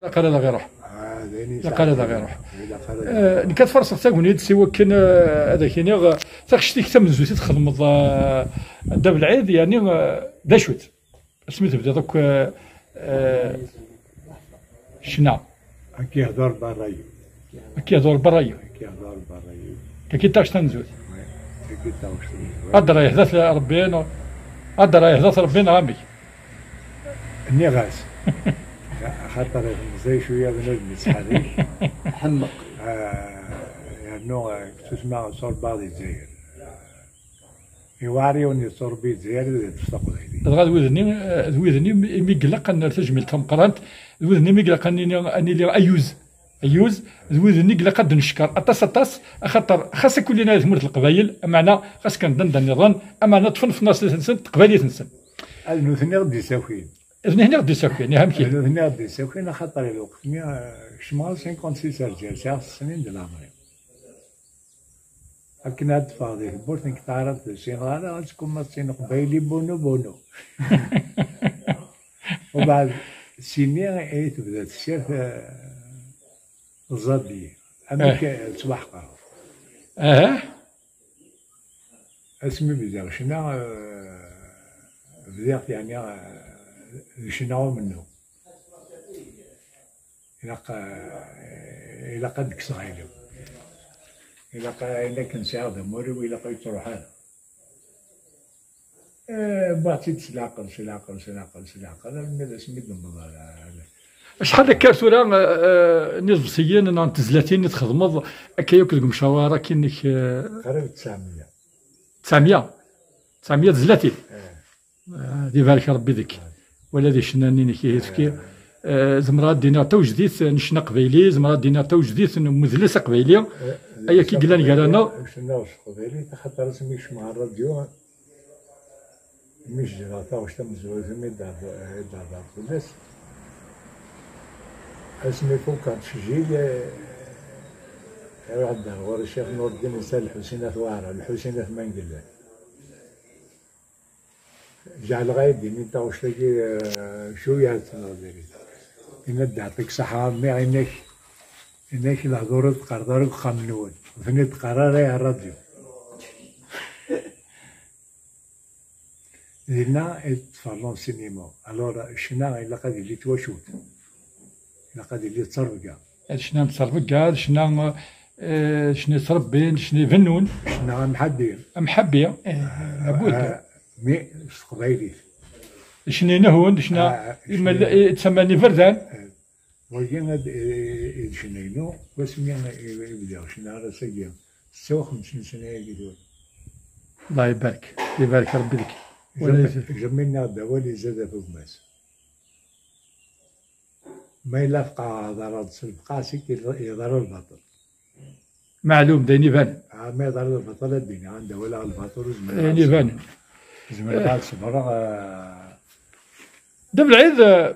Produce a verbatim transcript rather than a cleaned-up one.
Ilaq ara ad aɣ-iruḥ. Ah, d ayen ilaq ara ad aɣ-iruḥ. Ilaq ara ad aɣ-iruḥ. Eh, nekk ad farṣeɣ tagnit i wakken, eh, ad ak-iniɣ, eh, taɣect-ik tamenzut i txedmeḍ, eh, dda Belɛid, yeɛni, eh, d acu-tt? Asmi tebdiḍ akk, eh, eh, ccna. Ad k-yehdur berrayu. Ad k-yehdur berrayu. Ad k-yehdur berrayu. Tagi d taɣect tamenzut. Oui, tagi d taɣect tamenzut. Ad d-rayehdat Rebbi, neɣ ad d-rayehdat Rebbi, neɣ amek? Nniɣ-as. Axaṭer itemẓi cwiya bnadem yettḥerrik. Ḥemmeq. Ah, yernu, ah, deg tussma ṣṣurba di Lezzayer. Iwɛer yiwen yettṣurbi Lezzayer ad yeṭṭef taqbaylit. Dɣa d wid-nni, eh, d wid-nni imi i ilaq ad nerr tajmilt tameqqrant, d wid-nni imi i ilaq ad nini, ad nili ayyuz. Ayyuz, d wid-nni i ilaq ad d-neckeṛ aṭas, aṭas, axaṭer xas akk llan di tmurt n Leqbayel, ameɛna xas kan d anda nniḍen, ameɛna ṭṭfen ɣef tnaṣlit-nsen, teqbaylit-nsen. Ad nutni i ɣ-d-isakin. D nutni i ɣ-d-isakin, ihi amek? D nutni i ɣ-d-isakin, axaṭer i lweqt-nni, eh, kecmeɣ cinquante-six ar Lezzayer, sɛiɣ snin di leɛmer-iw. Akken ad ffɣeɣ di tewwurt, nekk taɛrabt ur ssineɣ ara, ad tkummaḍ sin Leqbayel bono bono. Ubeɛd, sini i tebda tessirt, eh, tẓad-iyi. Amek, eh, ttwaḥqreɣ. Aha. Asmi bdiɣ ccna, eh, bdiɣ yeɛni, eh, d ccna umennuɣ. Ilaq, eh, ilaq ad d-kkseɣ ayen-iw. Ilaq, eh, ayen akken sɛiɣ d amur-iw, ilaq ur yettruḥ ara. Eh, wwiɣ-tt-id s leɛqel, s leɛqel, s leɛqel, s leɛqel, armi d asmi d-newweḍ ara. Acḥal akka ar tura, eh, eh, n iḍebsiyen neɣ n tezlatin i txedmeḍ akka yakk deg umecawar akkin-ik, eh? Qrib tesɛemya. Tesɛemya? Tesɛemya tezlatin? Eh. Ah, ad ibarek Rebbi deg-k. Wala di ccna-nni-inek ihi tefki. Eh, zemreɣ ad d-iniɣ tawejdit n ccna aqbayli, zemreɣ ad d-iniɣ tawejdit n umedles aqbayli. Eh, ay akka i yellan gar-aneɣ. Ccna s teqbaylit, axaṭer asmi kecmeɣ ɣer rradyu, mi s-ǧǧreɣ taɣect tamezwarut, mi d-hder-, i d-hder fell-as. Asmi fukeɣ ttcejjil, eh, iruḥ-d ɣur Ccix Nureddin Nsa Lḥusin At Waɛra, Lḥusin At Mangellat. Jeɛleɣ ad d-inin taɣect-agi, eh, cwiya ad tenɣ diri. Yenna-d, "Yeɛṭik ṣṣeḥḥa a mmi, inak, inak lehdur ur teqqareḍ ara deg uxxam-nwen, ur ten-id-teqqar ara i rradyu." Dinna i d-ṭṭfen lansinima. Alors, ccna ilaq ad yili d twacult. Ilaq ad yili d ttrebga. D ccna n ttrebga, d ccna, eh, d ccna yettrebbin, d ccna ibennun. Ccna amḥabbi. Amḥabbi, eh, labud. Ah, mi s teqbaylit. D ccna inehhun, d ccna, ah, ah, ccna, i ttaman iberdan. Eh, wagi ad, eh, i d ccna-inu, wasmi i, i bdiɣ ccna ar ass-agi, setta u xemsin sna-agi tura. Allah ibarek, ibarek Rebbi deg-k. Jamais, jamais nniɣ-d awal izad ɣef gma-s. Ma yella tqeɛɛeḍ ara d s lefqeɛ, seg yeḍra lbaṭel. Meɛlum, d ayen ibanen. Ah, ma yeḍra lbaṭel, ad d-iniɣ, anda walaɣ lbaṭel, ur zmireɣ ad ṣebreɣ. Ayen ibanen. Zemreɣ ad ṣebreɣ, ah. Dda Belɛid, eh,